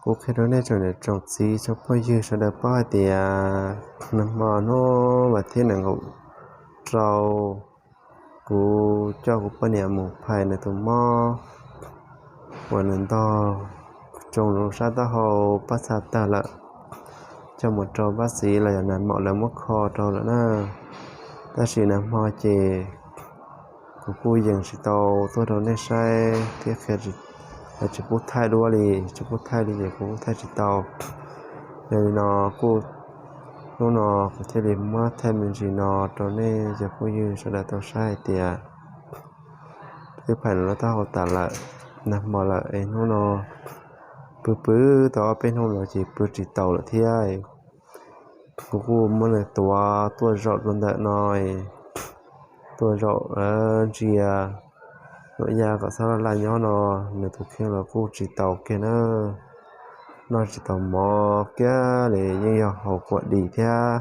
Kuv qhia rau nej tsoom niam tsoom txiv tsoom phooj ywg sawv daws paub hais tias nag hmo hnub vas thib nees nkaum rau, kuv coj kuv poj niam mus phais nws tus mob uas nws ntog tsoo rau sab taub hau pab txha tawg lawm, coj mus rau pab xiv los yog nag maum lawv muab kho rau lawm na. Tab sis nag hmo ces kuv kuj yees tsis tau tuaj rau nej saib thiab qhia, tsis pub thaij duab li, tsis pub thaij li ces kuv kuj thaij tsis tau. Yog li no kuj, hnub no kuv thiaj li muab thaij me ntsis no rau nej cov phooj ywg sawv daws tau saib hais tias twb phais nws lub taub hau tas lawm, nag hmo lawm es hnub no pw pw tau ob peb hnub no ces pw tsis taus lawm thiab. Kuv kuj muab nws tuav tuaj zaum rau ntawm no, tuaj zaum ntsia nuam yaj kom xob laj laj nyob no, nws tus kheej los kuj tsis taus kiag na. Noj tsis tau mov kiag li, yeej yog haus kuam dis thiab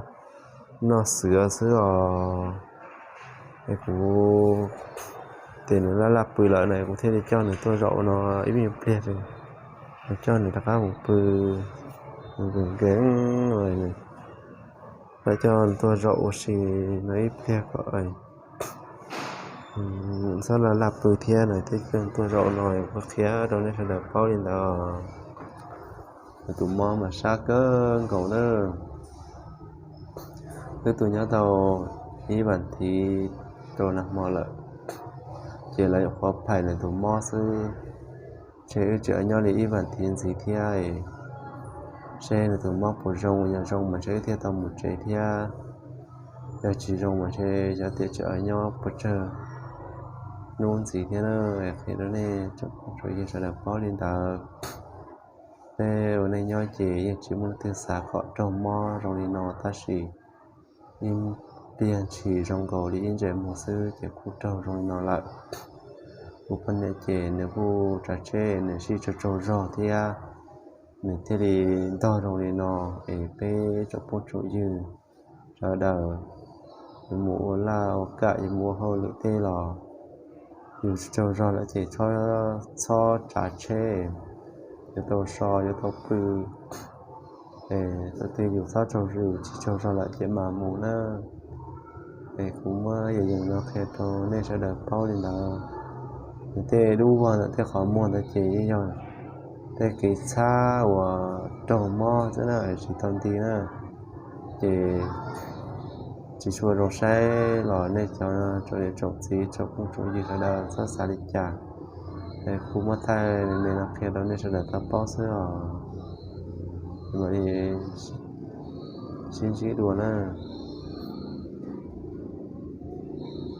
noj xwv xwb os. Es kuv tias nws laj laj pw lawm na, kuv thiaj li coj nws tuaj zaum no ib me pliag, kuv coj nws rov qab mus pw, nws nkees nkees, kuv coj nws tuaj zaum ua si no ib pliag kom xob laj laj pw thiab na, thiaj coj nws tuaj zaum no, kuv qhia rau nej sawv daws paub li ntawd. Nws tus mob mas sab kawg nkaus na. Twb tuaj nyob tau ib vas thiv rau nag hmo lawm, ces lawv nyuam qhuav phais nws tus mob xwb. Ntshe wb tseem nyob li ib vas thiv ntxiv thiab, seb nws tus mob puas zoo, yog zoo mas ntshe wb thiaj tau mus tsev thiab. Yog tsis zoo mas ntshe xyov tias tseem nyob puas tsawg hnub ntxiv thiab na. Qhia rau nej tsoom phooj tsoom ywg sawv daws paub li ntawd. Peb ua neej nyob ces yeej tsis muaj leej twg xav kom raug mob zoo li no, tab sis ib pliag ntshis zoo nkaus li ib ntsais muag xwb ces kuj raug zoo li no lawm. Kuv poj niam ces nws kuj tsav tsheb, nws sib tsaug tsaug zog thiab, nws thiaj li ntog zoo li no. Es peb tsoom phooj tsoom ywg sawv daws, yus mus ua laj ua kam, yus mus ua hauj lwm tej los yus tsis tsaug zog lawm ces txhob tsav tsheb, yuav tau so yuav tau pw. Es thaum twg yus txhob tsaug, yus tsis tsaug zog lawm ces mam mus na. Es kuv muab yam yeem no qhia rau nej sawv daws paub li ntawd. Nws tej dub vog ntawm tej qhov muag ntawd ces yeej yog tej kev txhab uas raug mob xwb na, tsis tau nti na. Ces tsis tshua zoo saib los nej cov tsoom niam tsoom txiv tsoom phooj tsoom ywg sawv daws txhob xav li cas. Es kuv muab thaij me me no qhia rau nej sawv daws tau paub xwb os. Mam li sib ntsib dua na.